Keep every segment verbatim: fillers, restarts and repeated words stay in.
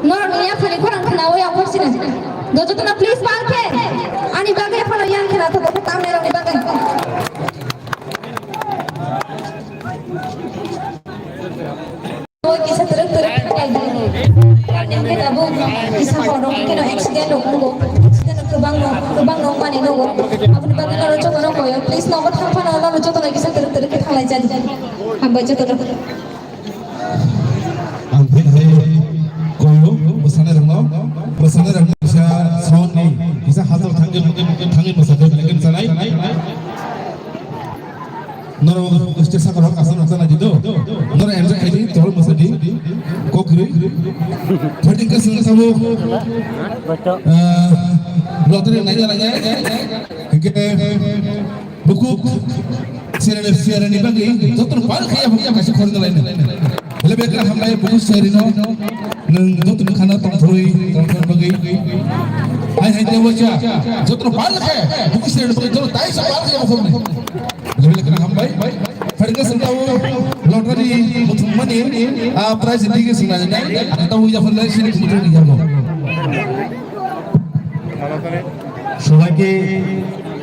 Norokni yaphani khorang khnaui ang borsina. Do jotono please bal khe. Ani bagwi phano yang khna to bokhe tamni rokni bagwi. Kisa twrwk twrwk khlai di. Ani hwnkhe tabuk kisa horo hwnkhe no accident rok wngo. Accident rok kwbang no, kwbang no wngmani nogo. Aboni bagwi norok jotono koyo. Please nogo thang phano norok jotono kisa twrwk twrwk khe thanglai jadi. Hambai jotono. Ang thik hai koyo, bwsana rokno, bwsana rokno kisa sound ni, kisa hajal thangwi, thangwi bwsajak, lekin sanai. Norok stage sakao asam rok sana di do. Norok enjoy khai di, tol bwsa di. Kok kwrwi. Thirty ka sung sabo. Ah, lottery nai nai nai. Hingke Bukuk sereni, sereni bagwi jotono pal khaya bukuk kaisa khorna laino. Hele bekra hambai bukuk serino nwng jotono khana tongthorwi tongthor bagwi. Hai hai dewa cha jotono pal khaya bukuk sereni bagwi jotono taisa pal khaya bukhukni. Hele bekra hambai. Pharinga sengtao lottery muthungmani a prize digi sengna nai. Ang tao ya phone lai sini muthungni yarbo. সবাইকে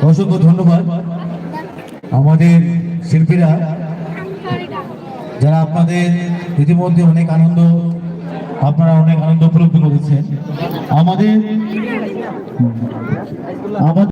অসংখ্য ধন্যবাদ। আমাদের শিল্পীরা, যারা আপনাদের ইতিমধ্যে অনেক আনন্দ, আপনারা অনেক আনন্দ উপলব্ধি করেছেন। আমাদের, আমাদের